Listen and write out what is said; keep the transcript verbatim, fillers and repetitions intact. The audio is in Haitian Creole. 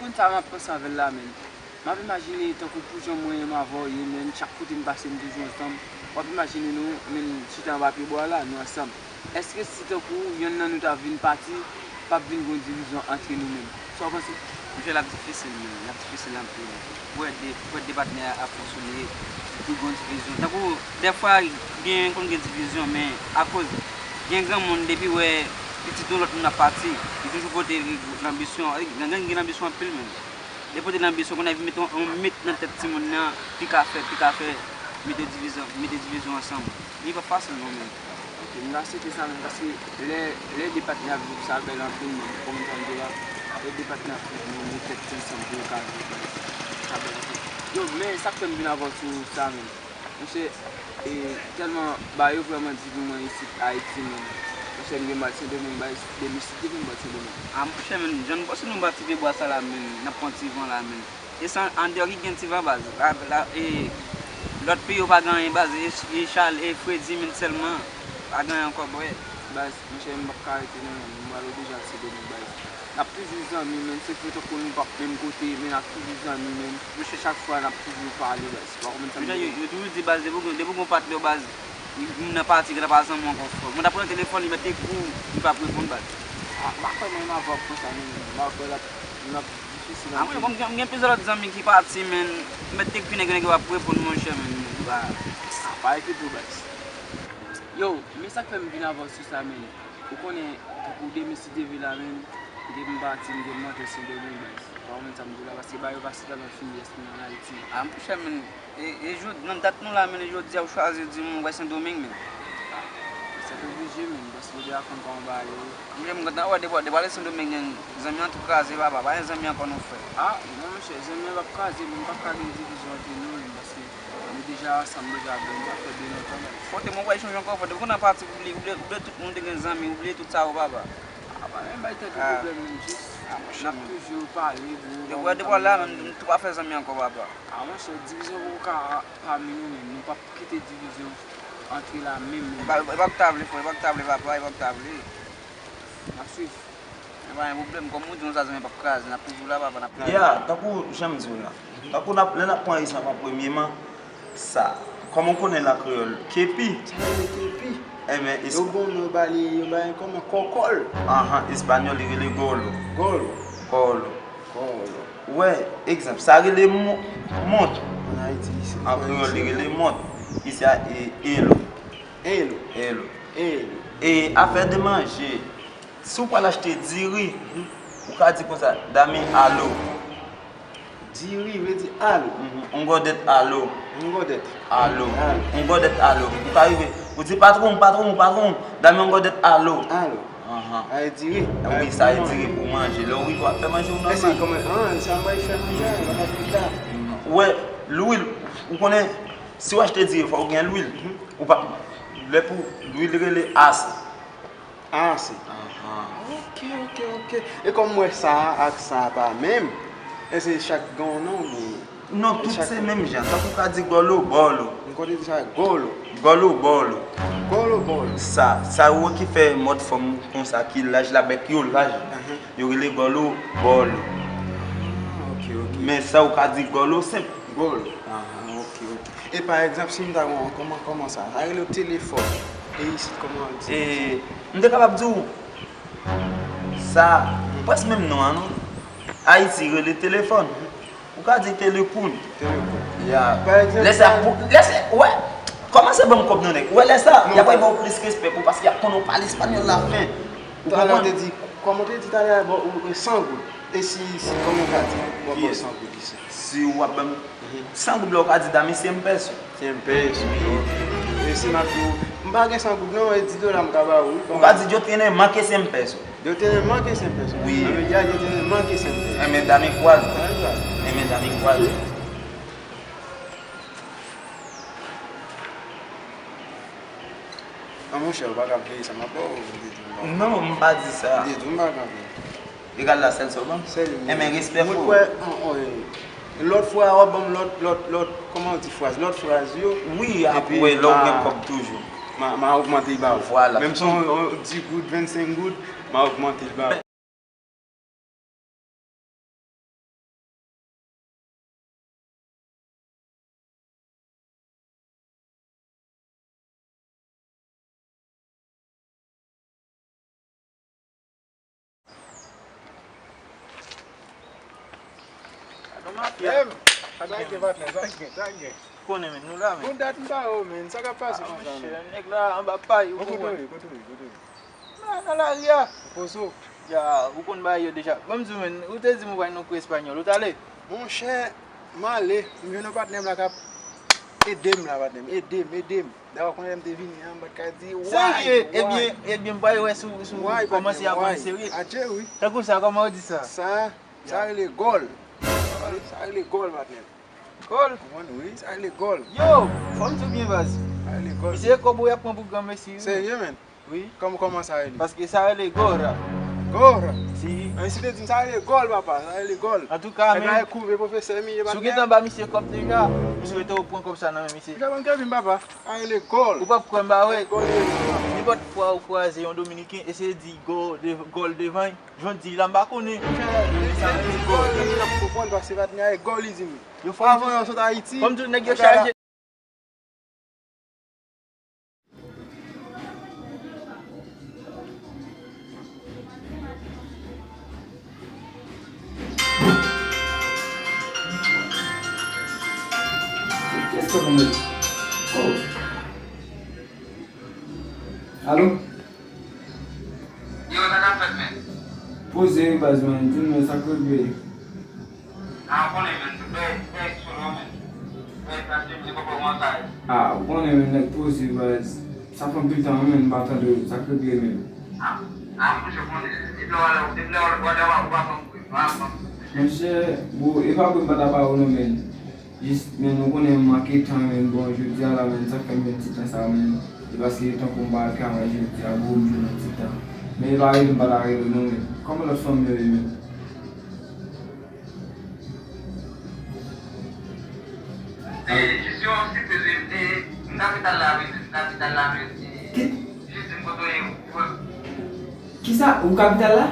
Konn sa m ap panse avè l la, menn. M ap imajine tankou pou jan mwen menm avè w ye, menn, chak kote n pase, n toujou ansanm. W ap imajine nou, menn, chita anba pye bwa la, nou ansanm. Èske si tankou yonn nan nou ta vin pati, p ap vin gon divizyon antre nou menm? Sa w panse? Monchè, l ap difisil, menn. L ap difisil anpil. Pou wè de, pou wè de patnè ap fonksyone, pou gon divizyon. Tankou, dèfwa, gen, konn gen divizyon, men akoz gen granmoun, depi wè pitit yon lòt moun ap pati, li toujou pote lanbisyon. Gen, gen, gen lanbisyon anpil, menn. Depi w te nan bis, ou konnen, epi mete yon, yon mit nan tèt timoun nan, pi ka fè, pi ka fè, mete divizyon, mete divizyon ansanm. Li pa fasil non, menn. Ok, m ka swete sa menm, paske lè, lè de patnè ap viv, sa bèl anpil, menn. Kòm m t ap di w la, lè de patnè ap viv, menn, met tèt yo ansanm pou yo ka viv, sa bèl anpil. Yo, men sa k fè m vin avè w sou sa menm. Monchè, e, tèlman bagay yo vrèman di pou mwen isit Ayiti menm. Monchè, m gen bat Sendomeng, bay, depi m site pou m bat Sendomeng. A, monchè, menn, jan nou pase nou bat ti pye bwa sa la, menn, n ap pran ti van la, menn. E sa, andeyò ki gen ti van, baz. La, la, e, lòt peyi yo pa gen anyen, baz. E, e chal, e fredi, menn, sèlman. Pa gen anyen ankò, bwè. Baz, monchè, m p ap ka rete non, menn. M pral oblije al Sendomeng, baz. N ap toujou zanmi, menn. Se vre tankou nou p ap menm kote, men n ap toujou zanmi, menn. Monchè, chak fwa n ap toujou pale, baz. Ou pa konprann sa m vle di? Yo, yo toujou di, baz, depi w gen, depi w gen patnè w, baz, moun nan pati, gentan pa zanmi w ankò, frè. Mwen t ap pran telefòn, li mèt te kou, li p ap reponn, baz. A, m pa kwè mwen menm avè w ap konsa, menn. M pa kwè l ap, l ap difisil anpil. A, mwen, bon, m gen, m gen plizyè lòt zanmi ki pati, menn. Mèt te kou nèg yo, nèg yo p ap reponn, monchè, menn. Ba. A, pa enkyete w, baz. Yo, men sa k fè m vin avè w sou sa, menn. Ou konnen, tankou demen si Dye vle la menm, depi m pati, m gen mante Sendomeng, baz. Ou pa konprann sa m di w la, paske bagay yo pa si tèlman fini lè nou ann Ayiti. A, monchè, menn, e, e jou, nan dat nou la, menn, e jodi a, ou chwazi di m wè Sendomeng, menn. Sèt oblije, menn, paske w deja konn kòman bagay yo ye. Monchè, m gentan wè, depi, depi w ale Sendomeng, zanmi an tou kraze, papa, pa gen zanmi ankò non, frè. A, non, monchè, zanmi an p ap kraze, menn, pa ka gen divizyon antre nou, menn, paske nou deja ansanm deja, bon, sa fè byen lontan, menn. Fò te mwen wè chanj ankò, fò te konn nan pati, ou bliye, ou bliye, ou bliye tout moun te gen zanmi, ou bliye tout sa yo, papa. A, pa menm bay tèt ou pwoblèm, menn, jis n ap toujou pale, bro. Depi, depi w la, menn, nou tou pa fè zanmi ankò, papa. A, monchè, divizyon poko ka pami nou, menn. Nou p ap kite divizyon antre la menm, menn. E pa, e pa k ta vle, frè, e pa k ta vle, papa, e pa k ta vle. N ap swiv. E pa gen pwoblèm, kòm ou di, nou sa zanmi p ap kraze, n ap toujou la, papa, n ap toujou la. Ya, tankou jan m di w la. Tankou n ap, lè n ap pran egzanp an premyeman, sa, kòman w konnen la kreyòl? Kepi. Sa vle di kepi. Enben, yo bon, yo ba li, yo ba li kòman? Kòkòl. Ahan, espanyòl, li rele gòlo. Gòlo. Gòlo. Gòlo. Ou wè, egzanp, sa rele mo-, mont. An Ayiti, isit, an kreyòl, li rele mont. Isi a, e, elo. Elo. Elo. Elo. E afè de manje, si w pral achte diri, ou ka di konsa, dame alo. Diri vle di alo. Mhm. Un gòdèt alo. Un gòdèt. Alo. Alo. Un gòdèt alo. Ou ka rive, ou di, patwon, patwon, patwon, dame un gòdèt alo. Alo. Ahan. Sa e diri. Wi, sa e diri pou manje. Lè w rive, w ap fè manje w nòmal. Èske kòman, an, sa mwen fè manje a, mwen ap fè pita. Ou wè, lwil, ou konnen, si w achte diri, fò w gen lwil. Mhm. Ou pa, lè pou, lwil rele ase. Ase. Ahan. Ok, ok, ok. E kòm m wè sa a ak sa a pa menm, èske chak gen yon non oubyen? Non, tout se menm jan. Tankou w ka di gòlo, bòlo. M konn di sa, gòlo. Gòlo, bòlo. Gòlo, bòlo. Sa, sa yo ki fè mòd fòm konsa, ki laj la, bèk yo laj. Ahan. Yo rele gòlo, bòlo. Ah, ok, ok. Men sa yo ka di gòlo senp. Gòlo. Ahan, ok, ok. E pa egzanp, si m ta gen yon, kòman, kòman sa? Sa rele telefòn. E isit, kòman yo di? E, m te kapab di w, sa, prèske menm non an, non. Ayiti rele telefòn. Ou ka di telepoun. Telepoun. Ya. Pa egzanp, lè sa, sa pou, lè sa, wè, kòmanse ban m kòb non, nèg. Wè, lè sa, y ap ba w plis respè pou, paske y ap konnen w pale espanyòl la fen. Ou konprann? Talè w te di, kòman w te di talè a, bon, ou, ou, san goud. E si, si, kòman w ka di, w ap ban w san goud isi? Si w ap ban m san goud la, ou ka di dame cien pesos. Cien pesos. E si m ap di w, m pa gen san goud non, e dis dola m ka ba ou, wi. Ou ka di yo tiene más que cien pesos. Yo tiene más que cien pesos. Wi. Sa vle di, yo tiene más que cien pesos. Enben, dame cuatro. Enben, dame cuatro. Ah, monchè, ou pa ka veye sa m ap ba w, ou te di m pa. Non, m pa di sa. M te di w m pa ka veye. Egal la, sèl sa w ban m? Sèl li. Enben, respè pou ou. Mwen kwè, an, an, e, lòt fwa, w ap ban m lòt, lòt, lòt, kòman w di fraz? Lòt fraz yo. Wi, apre, lè w gen kòb toujou. Epi m a, m a ogmante l ba ou. Vwala. Menm si w, w, dis goud, vennsenk goud, m a ogmante l ba ou. Em, sa k gen, patnè, sa k gen, sa k gen. Konnen, men, nou la, men. Bon dat m pa wè w, men. Sa k ap pase konsa, men? Monchè, nèg la anba pay, ou konprann? Kote w ye, kote w ye, kote w ye? Nan, nan lari a. Ou poze w? Ya, ou konn bagay yo deja. Ban m di w, men, ou te di m ou pral nan kou espanyòl, ou t ale? Monchè, m ale, m jwenn yon patnè m la k ap ede m la, patnè m. Ede m, ede m. Dayè, kounye a m te vini an, m pa t ka di, why, why? Serye? Ebyen, ebyen, m pral wè si w, si w kòmanse aprann serye. Adje, wi. Tankou sa, kòman w di sa? Sa, sa rele gòl. Sa rele gòl, patnè m. Gòl? Ou konprann, wi, sa rele gòl. Yo, fò m di w byen, baz. Sa rele gòl. Misye, kòb ou y ap pran pou granmesi, wi. Serye, men? Wi. Kòman, kòman sa rele? Paske sa rele gòl. Gòl? Si. An, si te di m sa rele gòl, papa, sa rele gòl. Antouka, men, nèg la e kouve pwofesè m ye, si w gentan ba misye kòb deja, m swete w pran kòb sa nan men misye. Deja ban m kèvi m, papa. Sa rele gòl. Ou p ap kwè m pa wè. Gòl ye, papa. Nenpòt fwa ou kwaze yon dominiken, eseye di gòl de-, gòl devan l. Jan w di la, m pa konnen. Monchè, li sa rele gòl. Li ap konprann paske patnè a e gòl li di m. Yo fò m di, avan yo sot Ayiti, fò m di w nèg yo chaje. Kiyès k ap anmède? Oh. Alo? Yo, sa k ap fèt, men? Poze wi, baz, man. Di m non, sa k regle? A, ou konnen, men, tout bèy, bèy sou non, men. Bèy sa, se, se kòkò mantay. A, ou konnen, men, nèg poze, baz. Sa fè anpil tan, men, m pa tande w. Sa k regle, men? A, a, monchè, konnen. Depi lè w ale, depi lè w ale, w ale, w pa ban m bri, w pa ban m bri. Monchè, bro, e pa bri m pa ta ba ou non, men. Jis, men, ou konnen m manke tan, men, bon, jodi a la, men, sa fè m jwenn ti tan sa, men, e paske tankou m pa al travay jodi a, bro, m jwenn yon ti tan. Men, e pa rele m pa ta rele w non, men. Kòman lòt fanm yo ye, men? E, jis yon sipriz, wi, e, m kapital la, wi, m kapital la, wi, e, jis di m kote w ye, wi. Kisa? Ou kapital la?